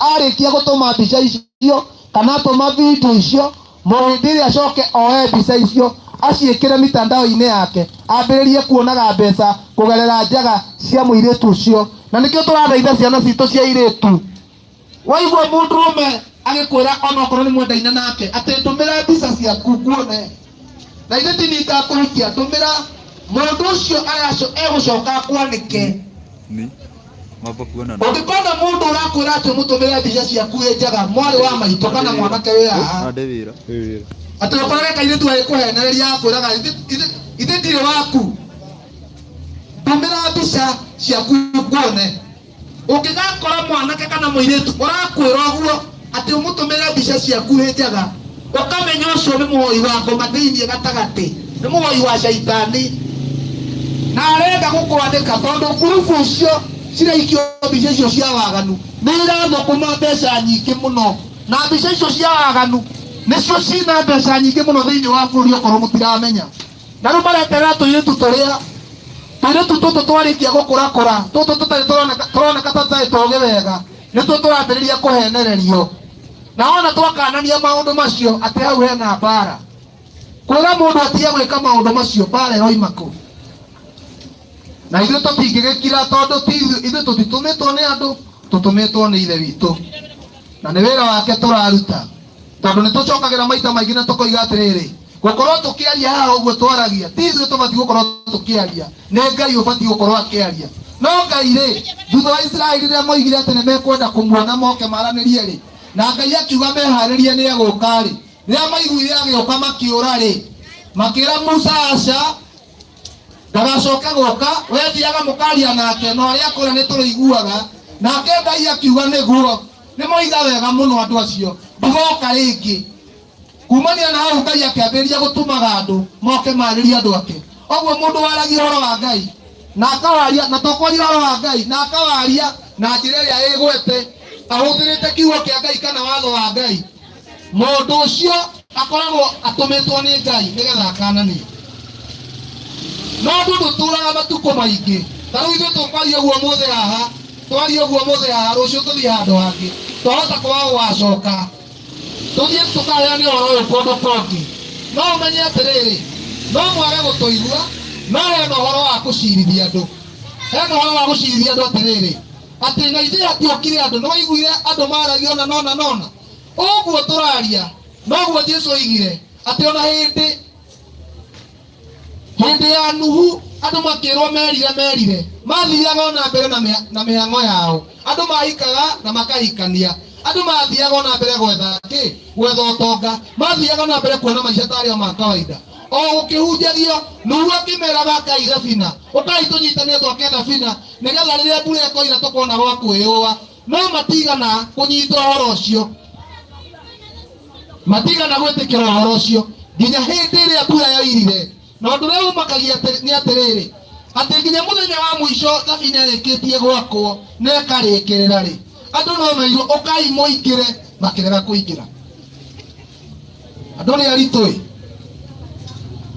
Arĩkia gũtũma mbica icio kana atũma video icio, mũhĩndĩ ĩrĩa acoke oe mbica icio aciĩkĩre mitandao-inĩ yake, ambĩrĩrie kuonaga mbeca kũgerera njaga cia mũirĩtu ũcio. Na nĩkĩo tũrathaitha ciana citũ cia airĩtu, waigua mũndũrũme agĩkwĩra onokorwo nĩ mwendaine nake atĩ ndũmĩra mbica ciaku nguone, na ithe ti niĩ ngakũhikia, ndũmĩra mũndũ ũcio egũcoka akwanĩke. Ni mambo kuonana. Ũngĩkona mũndũ ũrakwĩra atĩ ũmũtũmĩre mbica ciaku wĩ njaga, mwarĩ wa maitũ kana mwanake wĩ haha, Na ndĩ wĩra. Atĩ ũkorage kairĩtu agĩkũhenereria akwĩraga ithe ndirĩ waku, ndũmĩra mbica ciaku nguone. Ũngĩgakora mwanake kana mũirĩtu ũrakwĩra ũguo atĩ ũmũtũmĩre mbica ciaku wĩ njaga, ũkamenya ũcio nĩ mũhoi wa ngoma thĩinĩ gatagatĩ, nĩ mũhoi wa caitani, na arenda gũkwandĩka tondũ ngurubu icio ciraikio mbica icio cia waganu nĩ irathũkũma mbeca nyingĩ mũno, na mbica icio cia waganu nĩcio cina mbeca nyingĩ mũno thĩinĩ wa bũrũri okorwo mũtiramenya. Na rĩu mareterera tũirĩtu tũrĩa tũirĩtu tũtũ twarĩkia gũkũrakũra, tũtũ tũtarĩ tũroneka ta tũtarĩ tũgĩ wega, nĩtuo tũrambĩrĩria kũhenererio. Na ona twakanania maũndũ macio atĩ hau hena mbara, kwĩra mũndũ atige gwĩka maũndũ macio, mbara ĩroima kũ? Na ithuĩ tũtingĩgĩkira tondũ ti ithuĩ tũtitũmĩtwo nĩ andũ, tũtũmĩtwo nĩ Ithe witũ, na nĩ wĩra wake tũraruta, tondũ nĩ tũcokagĩra maita maingĩ na tũkoiga atĩrĩrĩ, gũkorwo tũkĩaria haha ũguo twaragia ti ithuĩ tũbatiĩ gũkorwo tũkĩaria, nĩ Ngai ũbatiĩ gũkorwo akĩaria. No Ngai rĩ, thutha wa Isiraeli rĩrĩa moigire atĩ nĩ mekwenda kũmuona moke maranĩrie rĩ, na Ngai akiuga meharĩrie nĩ egũka rĩ, rĩrĩa maiguire agĩũka makĩũra rĩ, makĩra Musa aca ndagacoke gũka, we thiaga mũkaria nake na ũrĩa akũra nĩ tũrĩiguaga. Nake Ngai akiuga nĩguo, nĩ moiga wega mũno andũ acio, ndigoka rĩngĩ. Kumania na hau Ngai akĩambĩrĩria gũtũmaga andũ moke marĩrie andũ ake. Ũguo mũndũ waragia ũhoro wa Ngai na akawaria, na to kwaria ũhoro wa Ngai, na akawaria na njĩra ĩrĩa ĩgwete ahũthĩrĩte kiugo kĩa Ngai kana watho wa Ngai, mũndũ ũcio akoragwo atũmĩtwo nĩ Ngai nĩgetha akananie. No andũ ndũtũraga matukũ maingĩ. Ta rĩu ithuĩ tũkwaria ũguo ũmũthĩ haha, twaria ũguo ũmũthĩ haha, rũciũ tũthiĩ handũ hangĩ, twahota kwaga gũgacoka, tũthiĩ tũkaheane ũhoro ũyũ kũndũ kũngĩ. No ũmenye atĩrĩrĩ, no mwage gũtũigua, no hena ũhoro wa kũcirithia andũ, hena ũhoro wa gũcirithia andũ atĩrĩrĩ, atĩ na ithuĩ hatiokire andũ, nĩ waiguire andũ maragia ona nona nona ũguo tũraria, noguo Jesu oigire atĩ ona hĩndĩ ya Nuhu andũ makĩrwo merire merire, mathiaga ona mbere na mĩhang'o yao, andũ mahikaga na makahikania, andũ mathiaga ona mbere gwetha kĩ, gwetha ũtonga, mathiaga na mbere kuona maica tarĩ o ma kawaida. O gũkĩhunjagio Nuhu akĩmeraga akai thabina, ũkai tũnyitane twake thabina nĩgetha rĩrĩa mbura ĩkoira tũkona gwa kwĩyũa. No matigana kũnyita ũhoro ũcio, matigana gwĩtĩkĩra ũhoro ũcio nginya hĩndĩ ĩrĩa mbura yoirire. Na ũndũ ũrĩa ũmakagia nĩ atĩrĩrĩ, atĩ nginya mũthenya wa mũico thabina ĩrĩkĩtie gwakwo na ĩkarĩkĩrĩra rĩ, andũ no meirwo ũkai mũingĩre, makĩrega kũingĩra. Andũ nĩ aritũ ĩ,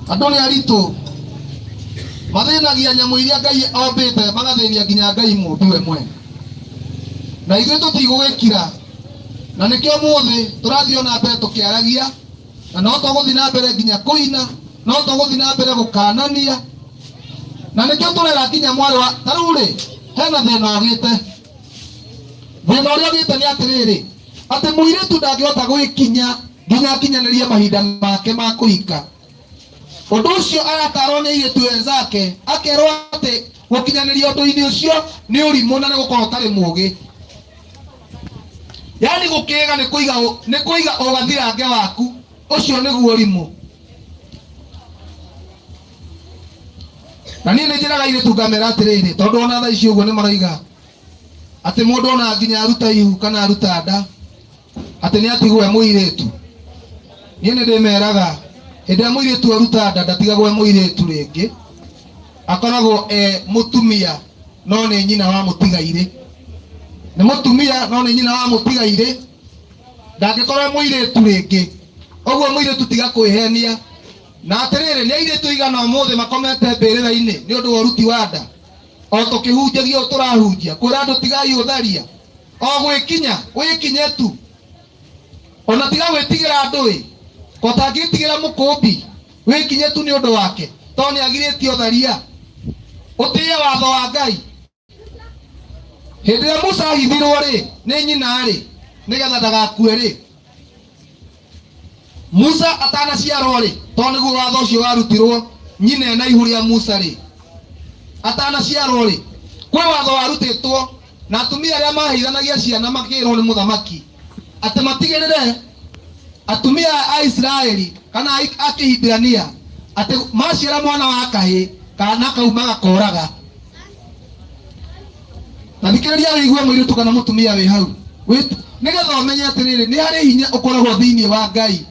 andũ nĩ aritũ, mathĩnagia nyamũ iria Ngai ombĩte, magathĩnia nginya Ngai mũmbi we mwene. Na ithuĩ tũtigũgĩkira, na nĩkĩo ũmũthĩ tũrathiĩ ona mbere tũkĩaragia, na no tũgũthiĩ na mbere nginya kũina, no tũgũthiĩ na mbere gũkanania, na nĩkĩo tũrera nginya mwarĩ wa ta rĩu rĩ, hena thĩna ũgĩte. Thĩna ũrĩa ũgĩte nĩ atĩrĩrĩ, atĩ mũirĩtu ndangĩhota gwĩkinya nginya akinyanĩrie mahinda make ma kũhika. Ũndũ ũcio aratarwo nĩ airĩtu wenzake, akerwo atĩ gũkinyanĩria ũndũ-inĩ ũcio nĩ ũrimũ na nĩ gũkorwo ũtarĩ mũũgĩ. Yaani gũkĩga nĩ kũiga ũgathirange waku, ũcio nĩguo ũrimũ. Na niĩ nĩ njĩraga airĩtu ngamera atĩrĩrĩ, tondũ ona thaa ici ũguo nĩ maroiga atĩ mũndũ ona nginya aruta ihu kana aruta nda atĩ nĩ atigwo e mũirĩtu. Niĩ nĩ ndĩmeraga hĩndĩ ĩrĩa mũirĩtu aruta nda ndatigagwo e mũirĩtu rĩngĩ, akoragwo e mũtumia no nĩ nyina wa mũtigairĩ. Nĩ mũtumia no nĩ nyina wa mũtigairĩ, ndangĩkorwo e mũirĩtu rĩngĩ. Ũguo mũirĩtu tiga kwĩhenia. Na atĩrĩrĩ, nĩ airĩtu aigana ũmũthĩ makomete mbĩrĩra-inĩ nĩ ũndũ wa ũruti wa nda. O tũkĩhunjagia ũũ tũrahunjia, kwĩra andũ tigai ũtharia. O gwĩkinya wĩkinye tu, ona tiga gwĩtigĩra andũ ĩ, ko tangĩtigĩra mũkũmbi, wĩkinye tu nĩ ũndũ wake, tondũ nĩ agirĩtie ũtharia. Ũtĩe watho wa Ngai. Hĩndĩ ĩrĩa Musa ahithirwo rĩ nĩ nyina rĩ, nĩgetha ndagakue rĩ, Musa atanaciarwo rĩ, tondũ nĩguo watho ũcio warutirwo nyina ena ihu rĩa Musa rĩ, atanaciarwo rĩ, kwĩ watho warutĩtwo na atumia arĩa maheithanagia ciana makĩrwo nĩ mũthamaki atĩ matigĩrĩre atumia a Isiraeli kana a Kĩhibirania atĩ maciara mwana wa kahĩĩ kana kau magakoraga. Ta thikĩrĩria wĩigue mũirĩtu kana mũtumia wĩ hau, nĩgetha ũmenye atĩrĩrĩ, nĩ harĩ hinya ũkoragwo thĩinĩ wa Ngai.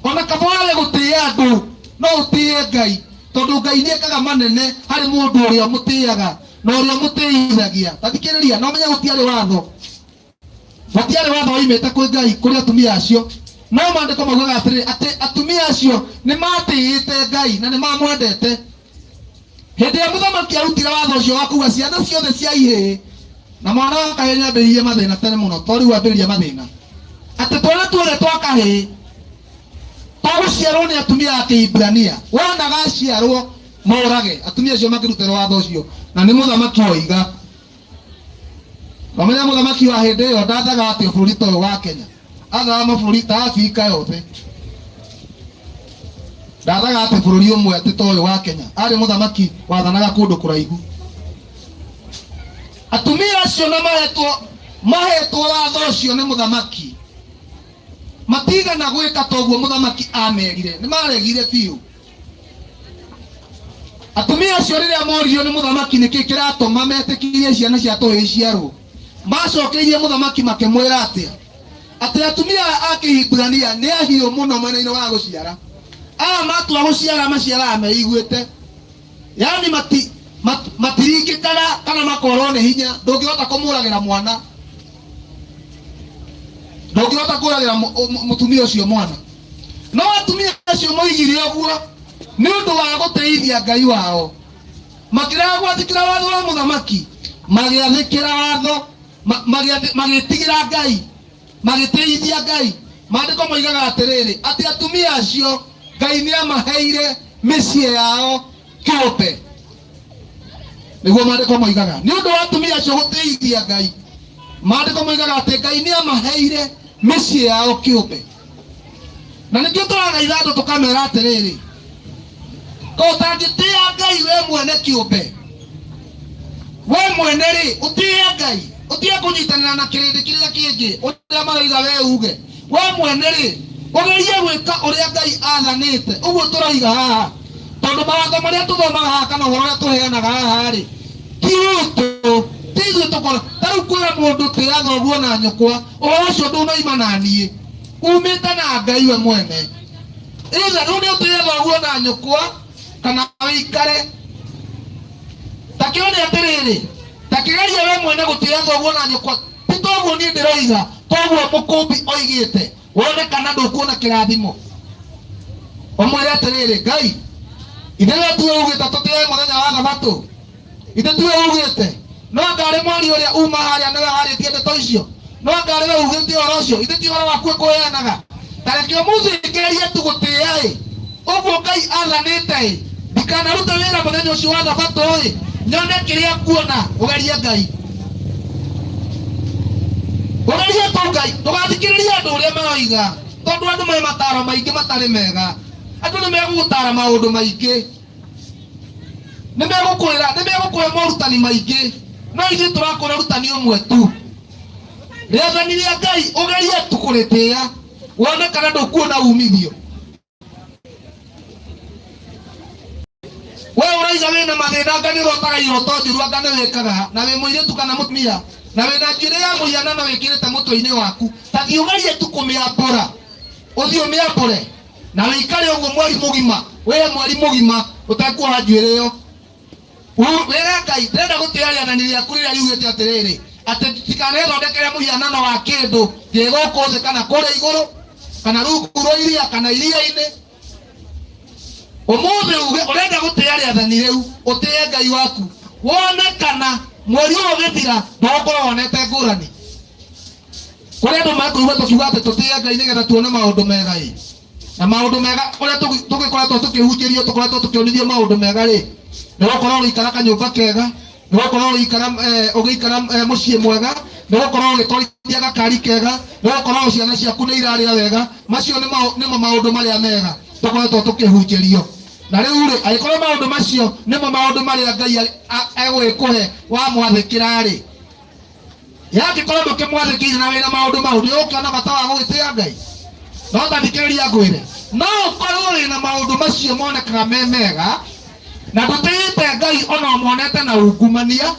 Ona kaba wage gũtĩĩa andũ, no ũtĩĩe Ngai, tondũ Ngai nĩ ekaga manene harĩ mũndũ ũrĩa ũmũtĩaga na ũrĩa ũmũtĩithagia. Ta thikĩrĩria, na ũmenye gũtiarĩ watho, gũtiarĩ watho woimĩte kwĩ Ngai kũrĩ atumia acio, no maandĩko maugaga atĩrĩrĩ, atĩ atumia acio nĩ matĩĩte Ngai na nĩ mamwendete. Hĩndĩ ĩrĩa mũthamaki arutire watho ũcio wa kuga ciana ciothe cia ihĩĩ na mwana wa kahĩĩ nĩambĩrĩirie mathĩna tene mũno, to rĩu ambĩrĩria mathĩna, atĩ twana tuothe twa kahĩĩ tũgũciarwo nĩ atumia a Kĩhibirania, wona gaciarwo morage. Atumia acio makĩrutĩrwo watho ũcio na nĩ mũthamaki woiga. Wamenya mũthamaki wa hĩndĩ ĩyo ndathaga atĩ bũrũri ta ũyũ wa Kenya, athaga mabũrũri ta Afrika yothe, ndathaga atĩ bũrũri ũmwe atĩ ta ũyũ wa Kenya, arĩ mũthamaki wathanaga kũndũ kũraihu. Atumia acio na mahetwo watho ũcio nĩ mũthamaki, matigana gwĩka ta ũguo mũthamaki amerire, nĩ maregire biũ. Atumia acio rĩrĩa moririo nĩ mũthamaki nĩkĩ kĩratũma metĩkĩrie ciana cia tũhĩĩ iciarwo, macokeirie mũthamaki makĩmwĩra atĩa? Atĩ atumia a Kĩhibirania nĩ ahiũ mũno mwena-inĩ wa gũciara. Aya matua gũciara maciaraga meiguĩte, yaani matiringĩkaga kana makorwo nĩ hinya. Ndũngĩhota kũmũragĩra mwana, ndũngĩhota kũragĩra mũtumia ũcio mwana. No atumia acio moigire ũguo nĩ ũndũ wa gũtĩithia Ngai wao, makĩrega gwathĩkĩra watho wa mũthamaki, magĩathĩkĩra watho, magĩtigĩra Ngai, magĩtĩithia Ngai. Maandĩko moigaga atĩrĩrĩ, atĩ atumia acio Ngai nĩ amaheire mĩciĩ yao kĩũmbe. Nĩguo maandĩko moigaga, nĩ ũndũ wa atumia acio gũtĩithia Ngai. Maandĩko moigaga atĩ Ngai nĩ amaheire mĩciĩ yao kĩũmbe. Na nĩkĩo tũrathaitha andũ tũkamera atĩrĩrĩ, ko ũtangĩtĩĩa Ngai we mwene kĩũmbe, we mwene rĩ, ũtĩĩe Ngai, ũtige kũnyitanĩra na kĩrĩndĩ kĩrĩa kĩngĩ ũrĩa maroiga we uge. We mwene rĩ, ũgerie gwĩka ũrĩa Ngai athanĩte, ũguo tũroiga haha, tondũ mawatho marĩa tũthomaga haha kana ũhoro ũrĩa tũheanaga haha rĩ, ti witũ, ti ithuĩ tũkora. Ta rĩu kwĩra mũndũ tĩĩa thoguo na nyũkwa, ũhoro ũcio ndũnoima na niĩ, umĩte na Ngai we mwene. Either rĩu nĩ ũtĩĩe thoguo na nyũkwa kana wĩikare. Ta kĩone atĩrĩrĩ, ta kĩgerie we mwene gũtĩĩa thoguo na nyũkwa, ti toguo niĩ ndĩroiga, toguo mũkũmbi oigĩte, wone kana ndũkuona kĩrathimo. Ũmwĩre atĩrĩrĩ, Ngai, ithe we tiwe ugĩte tũtĩe mũthenya wa thabatũ, ithe tiwe ugĩte, no ngarĩ mwari ũrĩa uma harĩa nĩwe warĩtie ndeto icio, no ngarĩ we ugĩte ũhoro ũcio, ithe ti ũhoro waku ũkũheanaga. Ta reke ũmũthĩ ngerie tu gũtĩĩa ĩ ũguo Ngai athanĩte ĩ, ndikanarute wĩra mũthenya ũcio wa thabatũ ĩ, nyone kĩrĩa nguona. Ũgerie Ngai, ũgerie tu Ngai, ndũgathikĩrĩrie andũ ũrĩa maroiga, tondũ andũ me mataro maingĩ matarĩ mega. Andũ nĩ megũgũtara maũndũ maingĩ, nĩ megũkwĩra, nĩ megũkũhe morutani maingĩ, no ithuĩ tũrakwĩra ũrutani ũmwe tu, rĩathani rĩa Ngai, ũgerie tu kũrĩtĩĩa, wone kana ndũkuona umithio. We ũraiga wĩna mathĩna, anga nĩ ũrotaga iroto njũru, anga nĩ wĩkaga, na wĩ mũirĩtu kana mũtumia, na wĩna njuĩrĩ ya mũhianano wĩkĩrĩte mũtwe-inĩ waku, ta thiĩ ũgerie tu kũmĩambũra, ũthiĩ ũmĩambũre na wĩikare ũguo mweri mũgima, wĩhe mweri mũgima ũtekuoha njuĩrĩ ĩyo. Wĩre Ngai, ndĩrenda gũtĩĩa rĩathani rĩaku rĩrĩa riugĩte atĩrĩrĩ, atĩ ndikanethondekere mũhianano wa kĩndũ gĩ gũkũ thĩ kana kũrĩa igũrũ kana rungu rwa iria kana iria-inĩ. Ũmũthĩ uge ũrenda gũtĩĩa rĩathani rĩu, ũtĩĩe Ngai waku, wone kana mweri ũyũ ũgĩthira ndũgũkorwo wonete ngũrani. Kũrĩ andũ makũigua tũkiuga atĩ tũtĩe Ngai nĩgetha tuone maũndũ mega ĩ. Na maũndũ mega ũrĩa tũgĩkoretwo tũkĩhunjĩrio, tũkoretwo tũkĩonithio maũndũ mega rĩ, nĩ gũkorwo ũgĩikara kanyũmba kega, nĩ gũkorwo ũgĩikara ũgĩikara mũciĩ mwega, nĩ gũkorwo ũgĩtwarithia gakari kega, nĩ gũkorwo ciana ciaku nĩ irarĩa wega. Macio nĩmo maũndũ marĩa mega tũkoretwo tũkĩhunjĩrio. Na rĩu rĩ, angĩkorwo maũndũ macio nĩmo maũndũ marĩa Ngai egũgĩkũhe wamwathĩkĩra rĩ, yangĩkorwo ndũkĩmwathĩkĩire na wĩna maũndũ mau, nĩ ũgũkĩona bata wa gũgĩtĩĩa Ngai? No ta thikĩrĩria ngwĩre, no ũkorwo wĩna maũndũ macio monekaga me mega na ndũtĩĩte Ngai ona ũmuonete na ungumania,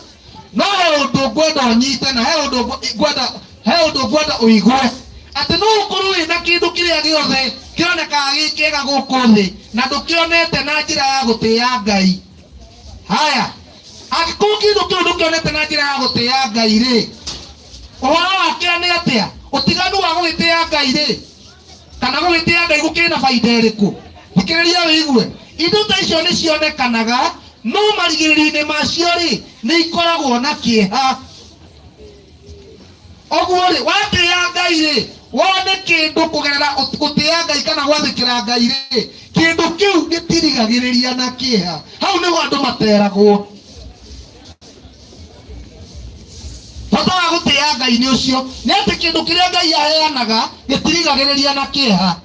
no he ũndũ ngwenda ũnyite na he ũndũ ngwenda he ũndũ ngwenda ũigue atĩ no ũkorwo wĩna kĩndũ kĩrĩa gĩothe kĩonekaga gĩ kĩega gũkũ thĩ na ndũkĩonete na njĩra ya gũtĩĩa Ngai. Haya, angĩkorwo kĩndũ kĩu ndũkĩonete na njĩra ya gũtĩĩa Ngai rĩ, ũhoro wakĩo nĩ atĩa? Ũtiganu wa gũgĩtĩĩa Ngai rĩ, kana gũgĩtĩĩa Ngai gũkĩrĩ na baida ĩrĩkũ? Thikĩrĩria ũigue, indo ta icio nĩ cionekanaga, no marigĩrĩrio-inĩ macio rĩ, nĩ ikoragwo na kĩeha. Ũguo rĩ, watĩĩa Ngai rĩ, wone kĩndũ kũgerera gũtĩĩa Ngai kana gwathĩkĩra Ngai rĩ, kĩndũ kĩu gĩtirigagĩrĩria na kĩeha. Hau nĩho andũ materagwo. Bata wa gũtĩĩa Ngai nĩ ũcio, nĩ atĩ kĩndũ kĩrĩa Ngai aheanaga gĩtirigagĩrĩria na kĩeha.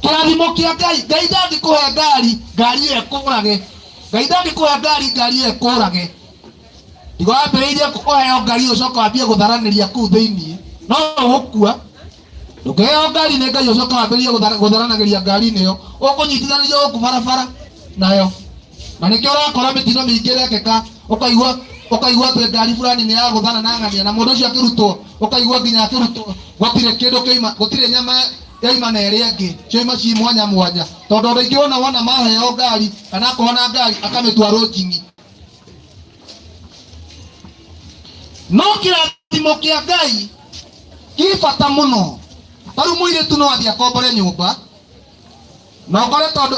Kĩrathimo kĩa Ngai, Ngai ndangĩkũhe ngari, ngari ĩyo ĩkũrage. Ngai ndangĩkũhe ngari, ngari ĩyo ĩkũrage. Tiga wambĩrĩirie kũheo ngari ũcoka wambie gũtharanĩria kũu thĩinĩ, no ũgũkua. Ndũngĩheo ngari nĩ Ngai ũcoka wambĩrĩrie gũtharanagĩria ngari-inĩ ĩyo, ũkũnyitithanĩrio gũkũ barabara nayo. Na nĩkĩo ũrakora mĩtino mĩingĩ ĩrekĩka, ũkaigua ũkaigua atĩ ngari fulani nĩ yagũthana na ng'ania, na mũndũ ũcio akĩrutwo, ũkaigua nginya akĩrutwo gũtirĩ kĩndũ kĩoima, gũtirĩ nyama yaima na ĩrĩa ĩngĩ, cioima ci mwanya mwanya. Tondũ andũ aingĩ wona wona maheo ngari kana akorwo na ngari akamĩtua rũnjing'i. No kĩrathimo kĩa Ngai kĩ bata mũno. Ta rĩu mũirĩtu no athiĩ akombore nyũmba na ũkore tondũ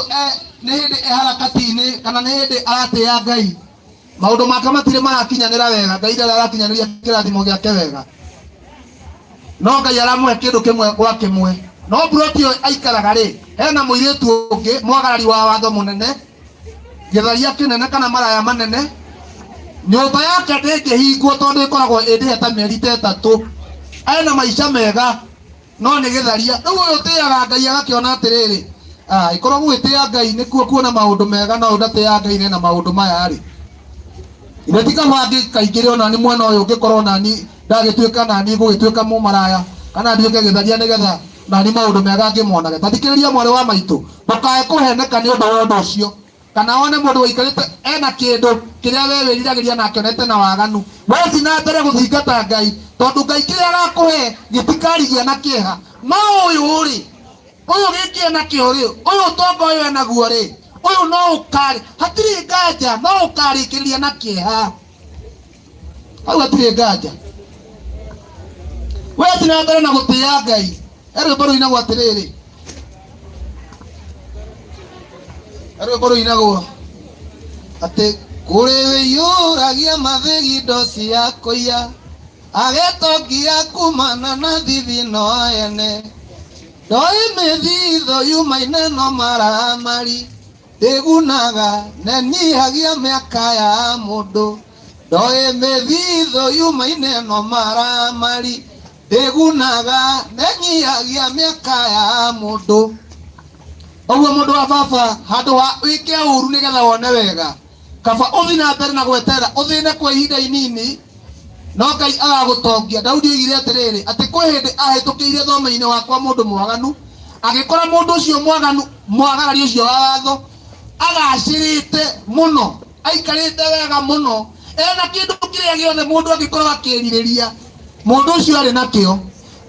nĩ hĩndĩ e harakati-inĩ kana nĩ hĩndĩ aratĩĩa Ngai, maũndũ make matirĩ marakinyanĩra wega, Ngai ndarĩ arakinyanĩria kĩrathimo gĩake wega, no Ngai aramũhe kĩndũ kĩmwe gwa kĩmwe. No mburoti ĩyo aikaraga rĩ, hena mũirĩtu ũngĩ mwagarari wa watho mũnene, gĩtharia kĩnene kana maraya manene, nyũmba yake ndĩngĩhingwo tondũ ĩkoragwo ĩndĩhe ta mĩeri ta ĩtatũ, ena maica mega no nĩ gĩtharia. Rĩu ũyũ ũtĩaga Ngai agakĩona atĩrĩrĩ, ah, ĩkorwo gũgĩtĩa Ngai nĩkuo kuona maũndũ mega, no ũyũ ndatĩaga Ngai nena maũndũ maya rĩ, ithe ti kaba ngĩkaingĩre onani mwena ũyũ ngĩkorwo nani ndagĩtuĩka nani ngũgĩtuĩka mũmaraya kana nduĩke gĩtharia nĩgetha nani maũndũ mega ngĩmonage. Ta thikĩrĩria mwarĩ wa maitũ, ndũkae kũheneka nĩ ũndũ wa ũndũ ũcio, kana wone mũndũ waikarĩte ena kĩndũ kĩrĩa we wĩriragĩria na akĩonete na waganu. We thiĩ na mbere gũthingata Ngai, tondũ Ngai kĩrĩa agakũhe gĩtikarigia na kĩeha. No ũyũ rĩ, ũyũ gĩkĩ enakĩo rĩ, ũyũ ũtonga ũyũ enaguo rĩ, ũyũ no ũkarĩ, hatirĩ nganja, no ũkarĩkĩrĩria na kĩeha. Hau hatirĩ nganja. We thiĩ na mbere na gũtĩĩa Ngai. He rwĩmbo rũinagwo atĩrĩrĩ, he rwĩmbo rũinagwo atĩ kũrĩ wĩiyũragia mathĩgindo cia kũiya, agetongia kumana na thithino ene, ndoĩ mĩthitho yumaine no maramari, ndĩgunaga nenyihagia mĩaka ya mũndũ, ndoĩ mĩthitho yumaine no maramari, ndĩgunaga nenyihagia mĩaka ya mũndũ. Ũguo mũndũ wa baba, handũ ha wĩke ũru nĩgetha wone wega, kaba ũthi na mbere na gweterera ũthĩne kwa ihinda inini, no Ngai agagũtongia. Daudi oigire atĩrĩrĩ, atĩ kwĩ hĩndĩ ahĩtũkĩire thome-inĩ wakwa mũndũ mwaganu, agĩkora mũndũ ũcio mwaganu, mwagarari ũcio wa watho, agacĩrĩte mũno, aikarĩte wega mũno, ena kĩndũ kĩrĩa gĩothe mũndũ angĩkorwo akĩrirĩria, mũndũ ũcio arĩ nakĩo.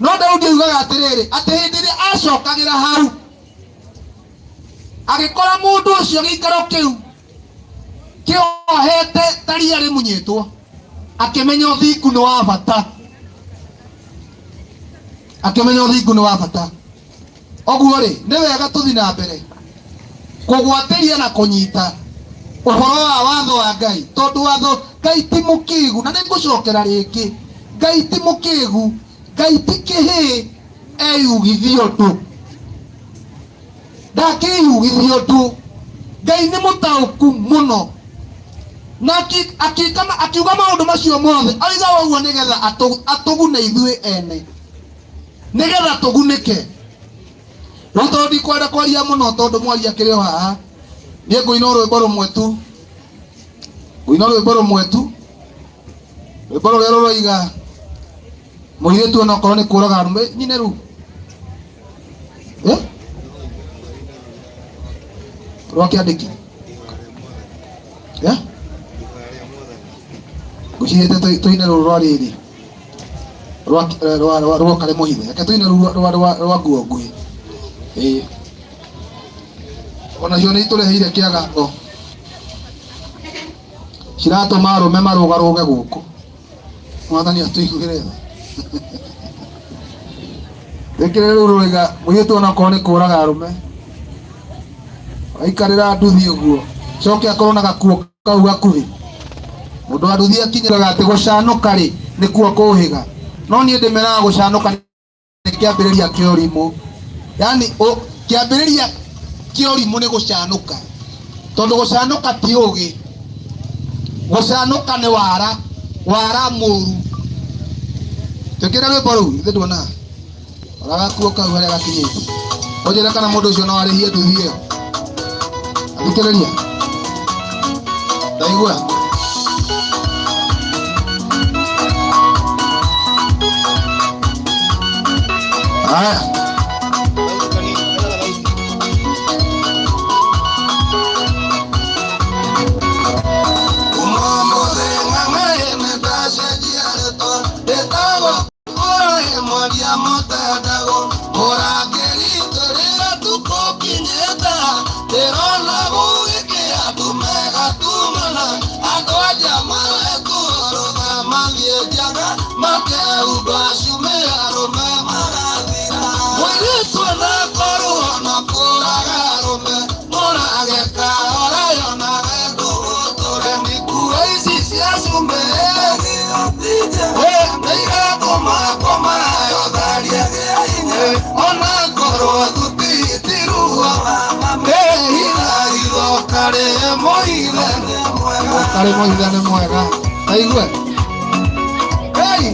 No Daudi oigaga atĩrĩrĩ, atĩ hĩndĩ ĩrĩa acokagĩra hau, agĩkora mũndũ ũcio gĩikaro kĩu kĩohete ta ria rĩmunyĩtwo, akĩmenya ũthingu nĩ wa bata, akĩmenya ũthingu nĩ wa bata. Ũguo rĩ, nĩ wega tũthi na mbere kũgwatĩria na kũnyita ũhoro wa watho wa Ngai, tondũ watho Ngai ti mũkĩgu, na nĩ ngũcokera rĩngĩ, Ngai ti mũkĩgu. Ngai ti kĩhĩĩ eyugithia ũndũ, ndakĩyugithia ũndũ. Ngai nĩ mũtaũku mũno na akiuga maũndũ macio mothe oiga ũguo nĩgetha atũgune ithuĩ ene, nĩgetha tũgunĩke. Rĩu tondũ ndikwenda kwaria mũno tondũ mwaria akĩrĩ o haha, niĩ ngũina rwĩmbo rũmwe tu, ngũina rwĩmbo rũmwe tu, rwĩmbo rũrĩa rũroiga mũirĩtu ona okorwo nĩ kũraga arũme nyine rĩu. Eh? Rwa kĩandĩki. Eh? Ngũcirĩte tũine rũrũ rwa rĩrĩ rwa rwa rwa rwa karĩ mũhithe, reke tũine rũu rwa rwa rwa nguo nguhĩ. Ĩĩ, onacio nĩ itũreheire kĩagago, ciratũma arũme marũgarũge gũkũ. Mwathani atũiguĩre tha. Wĩkĩre rũu rũiga mũirĩtu onakorwo nĩ kũraga arũme aikarĩra nduthi ũguo, coke akorwo na gakuo kau gakuhĩ. Mũndũ wa nduthi akinyĩraga atĩ gũcanũka rĩ nĩkuo kũhĩga, no niĩ ndĩmeraga gũcanũka nĩ kĩambĩrĩria kĩa ũrimũ. Yani kĩambĩrĩria kĩa ũrimũ nĩ gũcanũka, tondũ gũcanũka ti ũgĩ, gũcanũka nĩ wara, wara mũru. Twĩkĩre rwĩmbo rũu, ithe nduona ora gakuo kau harĩa gakinyĩte, ũnjĩre kana mũndũ ũcio no arĩhie nduthi ĩyo. Athikĩrĩria, ndaigua. Haya, Karĩ mũhithe nĩ mwega, taigue. Hey!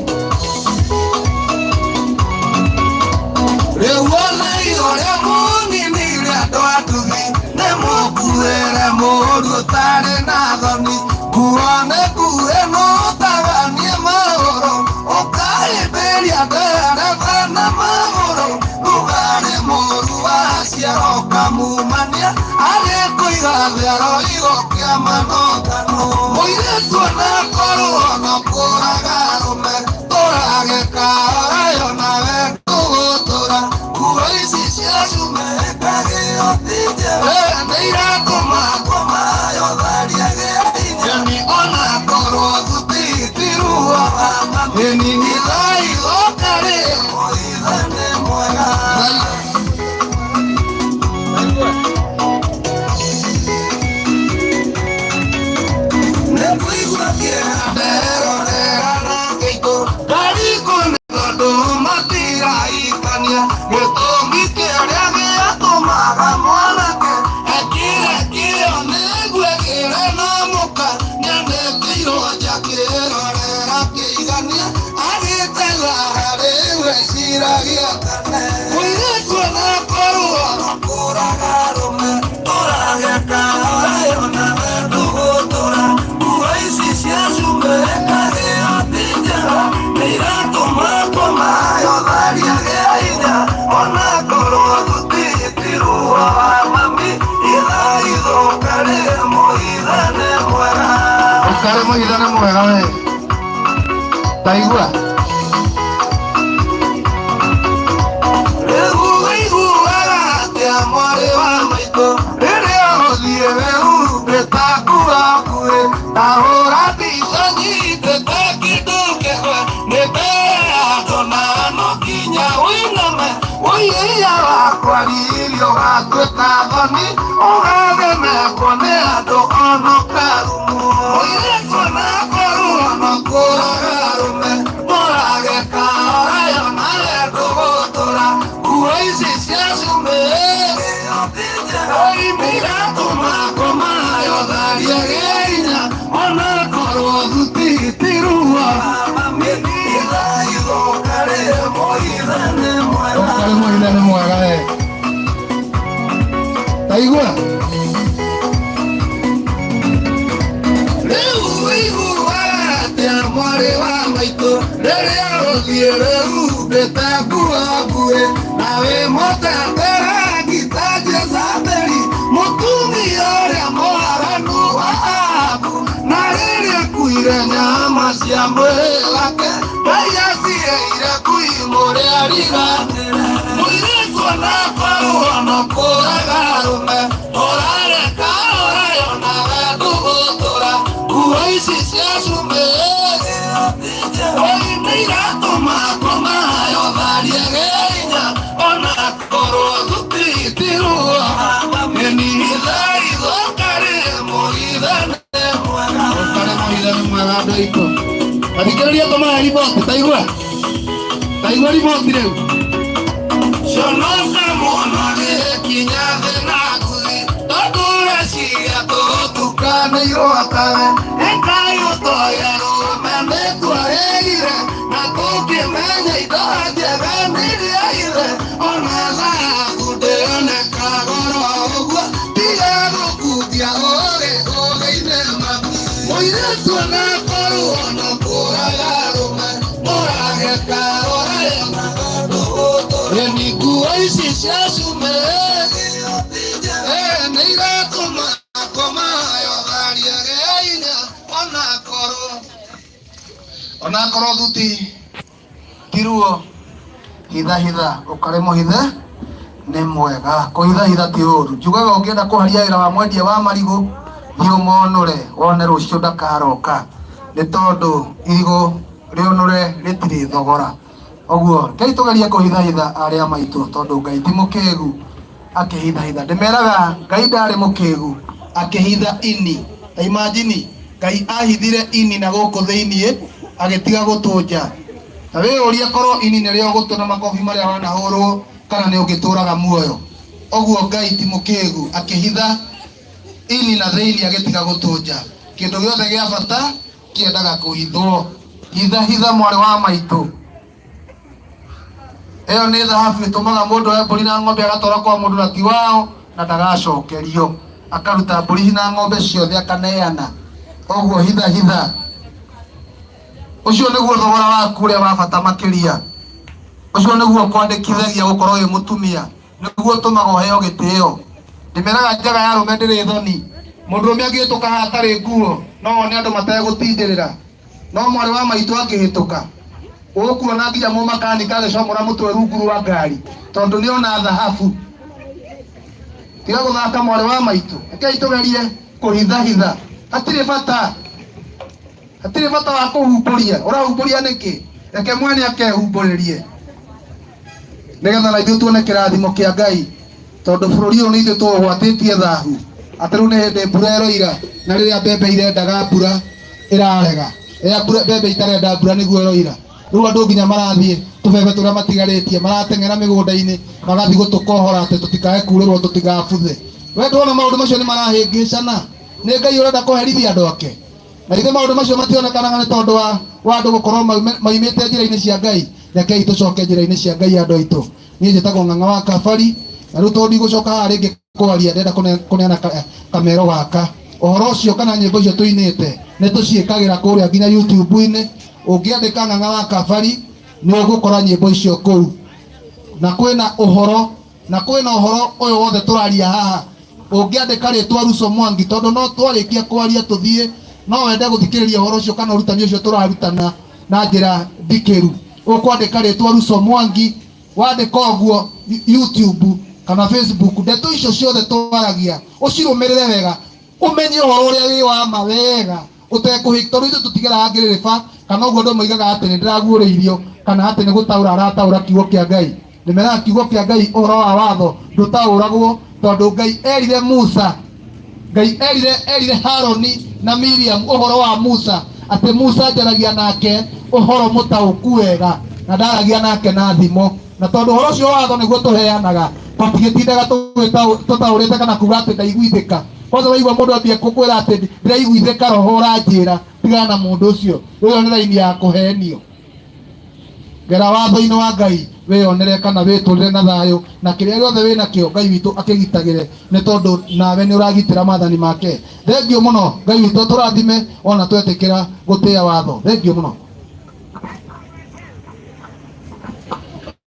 Rĩu onei ũrĩa mũninire andũ a nduthi, nĩ mũkuĩre mũru ũtarĩ na thoni. Nguo nĩ nguĩ mũtaganie magũrũ, ũkahĩmbĩria ndereba na magũrũ. Rugarĩ mũru wa ciaro ũkamumania, arĩ kũiga thero igũkĩa manongano. Mũirĩtu onakorwo no kũraga arũme, tũrage kahora nawe ndũgũtũra. Nguo ici cia cume ĩkagĩo ti njega, nĩ iratũma ngoma yotharie gĩa hinya. Onakorwo thuti ti ruo, ĩni ithai goka rĩ mũithe nĩ mwega. Nĩngũigua kĩeha nderorera na kĩitũ, ndarikwo nĩ tondũ matiraikania. Gĩtũmi kĩrĩa gĩatũmaga mwanake ekĩre kĩo nĩguo egĩre na mũka, nĩanĩkĩirwo nja kĩrorera kĩigania, agĩtega harĩ gwĩciragia tene. Mũirĩtu onakorwo no kũraga arũme, tũrage kahora nawe ndũgũtũra. Nguo ici cia cume ĩkagĩo ti njega, nĩ iratũma ngoma yotharie gĩa hinya. Onakorwo thuti ti ruo wa mami, ithaithũka rĩ mũithe nĩ mwega. Ũkarĩ mũhithe nĩ mwega we, ndaigua. Rĩu ũiguaga atĩa mwarĩ wa maitũ, rĩrĩa ũthiĩ wĩhumbĩte nguo nguhĩ, ta hũra mbica nyitĩte kĩndũ kĩgwe, nĩ mbere ya andũ na no nginya ũiname. Ũiya wakwa riri ũgatuĩka thoni, ũgathemekwo nĩ andũ ono karumwo. Mũirĩtu onakorwo no kũraga arũme, mũrage kahora. mũithe nĩ mwega. Ũkarĩ mũithe nĩ mwega we. Taigua. Rĩu ũiguaga atĩa mwarĩ wa maitũ rĩrĩa ũthiĩ wĩhumbĩte nguo nguhĩ na wĩ mũtete rangi ta Jezabeli mũtumia ũrĩa mwaganu wa Ahabu na rĩrĩa akuire nyama cia mwĩrĩ wake Ngai aciheire ngui mũrĩa riganĩre mũirĩtu onakorwo no kũraga arũme ũrareka ũrayo nawe ndũgũtũra nguo ici cia cumbĩ oi nĩ iratũma komayo tharie gĩinya onakorwo tũtitirwo nĩnitha ithokarĩ mũithe nĩ mwega. Ũkarĩ mũithe nĩ mwega andũ aitũ. Athikĩrĩria tũmahe riboti taigua. Taigua riboti rĩu. Conoka mũno gĩkinya thĩ na nguthi tondũ ũreciria tũtukanĩirwo tawe ĩkai ũtoya rũme nĩtwarĩrire na tũkĩmenya indo njega nĩrĩa ithe ona thahabu ndĩoneka goro ũguo tiga gũkundia ũrĩ ũgĩine maku mũirĩtu onakorwo no kũraga arũme mũrageka ũraya Eni nguo ici cia cumbĩ nĩ iratũma komayo tharie gĩinya onakorwo thuti ti ruo hitha hitha ũkarĩ mũhithe nĩ mwega kũhitha hitha ti ũru njugaga ũngĩenda kũharia wĩra wa mwendia wa marigũ thiĩ ũmonũre wone rũciũ ndakaroka nĩ tondũ irigũ rĩũnũre rĩtirĩ thogora ũguo rekei tũgerie kũhithahitha arĩa maitũ tondũ Ngai ti mũkĩgu akĩhithahitha ndĩmeraga Ngai ndarĩ mũkĩgu akĩhitha ini ta imagine Ngai ahithire ini na gũkũ thĩiniĩ agĩtiga gũtũnja ta wĩyũrie korwo ini nĩrĩo gũtũ na makobi marĩa wanahũrwo kana nĩ ũngĩtũraga muoyo ũguo Ngai ti mũkĩgu akĩhitha ini na thĩiniĩ agĩtiga gũtũnja kĩndũ gĩothe gĩa bata kĩendaga kũhithwo hitha hitha mwarĩ wa maitũ ĩyo nĩ thahabu ĩtũmaga mũndũ oe mbũri na ng'ombe agatwara kwa mũndũ na ti wao na ndagacokerio akaruta mbũri na ng'ombe ciothe akaneana ũguo hitha hitha ũcio nĩguo thogora waku ũrĩa wa bata makĩria ũcio nĩguo kwandĩkithagia gũkorwo wĩ mũtumia nĩguo ũtũmaga ũheo gĩtĩo ndĩmeraga njaga ya arũme ndĩrĩ thoni mũndũrũme angĩhĩtũka haha atarĩ nguo no one andũ mategũtindĩrĩra no mwarĩ wa maitũ angĩhĩtũka ũkuona nginya mũmakanika agĩcomora mũtwe rungu rwa ngari tondũ nĩona thahabu tiga gũthaka mwarĩ wa maitũ rekei tũgerie kũhithahitha hatirĩ bata hatirĩ bata wa kũhumbũria ũrahumbũria nĩkĩ reke mwene akehumbũrĩrie nĩgetha na ithuĩ tuone kĩrathimo kĩa Ngai tondũ bũrũri ũyũ nĩ ithuĩ tũũgwatĩtie thahu atĩ rĩu nĩ hĩndĩ mbura ĩroira na rĩrĩa mbembe irendaga mbura ĩrarega rĩrĩa mbembe itarenda mbura nĩguo ĩroira rĩu andũ nginya marathiĩ tũbebe tũrĩa matigarĩtie marateng'era mĩgũnda-inĩ magathiĩ gũtũkohora atĩ tũtikae kurĩrwo tũtigabuthe we ndwona maũndũ macio nĩ marahĩngĩcana nĩ Ngai ũrenda kũherithia andũ ake na ithuĩ maũndũ macio mationekanaga nĩ tondũ wa andũ gũkorwo maumĩte njĩra-inĩ cia Ngai rekei tũcoke njĩra-inĩ cia Ngai andũ aitũ niĩ njĩtagwo Ng'ang'a wa Kabari na rĩu tondũ ndigũcoka haha rĩngĩ kwaria ndĩrenda kũneana kamero gaka ũhoro ũcio kana nyĩmbo icio tũinĩte nĩ tũciĩkagĩra kũrĩa nginya YouTube-inĩ ũngĩandĩka Ng'ang'a wa Kabari nĩ ũgũkora nyĩmbo icio kũu na kwĩna ũhoro na kwĩna ũhoro ũyũ wothe tũraria haha ũngĩandĩka rĩtwa Ruco Mwangi tondũ no twarĩkia kwaria tũthiĩ no wende gũthikĩrĩria ũhoro ũcio kana ũrutani ũcio tũrarutana na njĩra ndikĩru ũkwandĩka rĩtwa Ruco Mwangi wandĩka ũguo YouTube kana Facebook ndeto icio ciothe twaragia ũcirũmĩrĩre wega ũmenye ũhoro ũrĩa wĩ wa ma wega ũtekũhĩ tondũ ithuĩ tũtigeraga ngĩrĩrĩba kana ũguo andũ moigaga atĩ nĩ ndĩraguũrĩirio kana atĩ nĩ gũtaũra arataũra kiugo kĩa Ngai ndĩmeraga kiugo kĩa Ngai ũhoro wa watho ndũtaũragwo tondũ Ngai erire Musa Ngai erire Haroni na Miriam ũhoro wa Musa atĩ Musa njaragia nake ũhoro mũtaũku wega na ndaragia nake na thimo na tondũ ũhoro ũcio wa watho nĩguo tũheanaga tũtigĩtindaga tũtaũrĩte kana kuga atĩ ndaiguithĩka kwanza waigua mũndũ ambia gũkwĩra atĩ ndĩraiguithĩka roho ũranjĩra tigana na mũndũ ũcio ĩyo nĩ raini ya kũhenio. Gera watho-inĩ wa Ngai wĩyonere kana wĩtũrĩre na thayũ, na kĩrĩa gĩothe wĩ nakĩo Ngai witũ akĩgitagĩre, nĩ tondũ nawe nĩ ũragitĩra maathani make. Thengio mũno, Ngai witũ atũrathime ona twetĩkĩra gũtĩĩa watho. Thengio mũno.